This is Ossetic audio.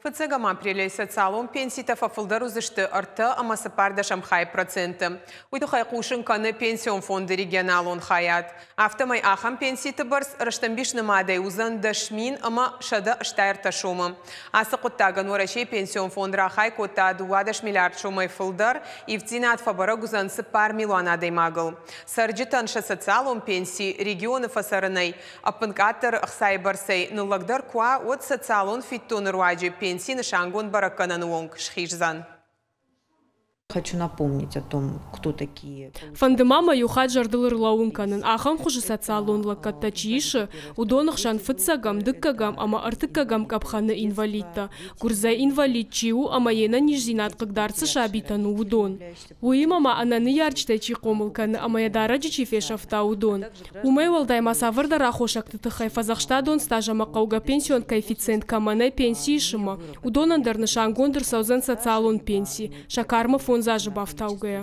Фыццӕгӕм апрелӕй социалон пенситӕ фӕфылдӕр уыдзысты 3,4%. Уый тыххӕй хъусын кӕны Пенсион фонды регионалон хайад. Афтӕмӕй ахӕм пенситы бӕрц рӕстӕмбис нымадӕй уыдзӕн 10 183 сомы. Ацы хъуыддагӕн Уӕрӕсейы Пенсион фонд рахай кодта 12 миллиард сомӕй фылдӕр. Ивддзинад фӕбӕрӕг уыдзӕн 4 милуан адӕймагыл. Цӕрджытӕн сӕ социалон пенси регионы фӕцӕрынӕй ӕппынкъаддӕр ӕхцайы бӕрцӕй ныллӕгдӕр куы уа, уӕд социалон фиддоны руаджы пенси нысангонд бӕрӕггӕнӕны онг схиздзӕн. Хочу напомнить о том, кто такие. Фӕнды ма мӕ иу хатт зӕрдыл ӕрлӕууын кӕнын, ахӕм хуызы социалон лӕггӕдтӕ чи исы, уыдоны хсӕн фыццӕгӕм, дыккӕгӕм ӕмӕ ӕртыккӕгӕм къӕпхӕны инвалидтӕ, гуырдзӕй инвалид чи у ӕмӕ йе нӕниздзинад хъыгдард цы сабитӕн у, уыдон. Уыимӕ ма ӕнӕ ныййарджытӕй чи хъомыл кӕны ӕмӕ йӕ дарӕджы чи фесӕфта, уыдон. Уымӕй уӕлдай ма цавӕрдӕр аххосӕгты тыххӕй фӕдзӕхстадон стаж ӕмӕ хъӕугӕ пенсион коэффициент кӕмӕ нӕй пенси исынмӕ, уыдонӕн дӕр нысангонд ӕрцӕудзӕн социалон пенси, сӕ кармӕ 5 азы бафтаугӕйӕ.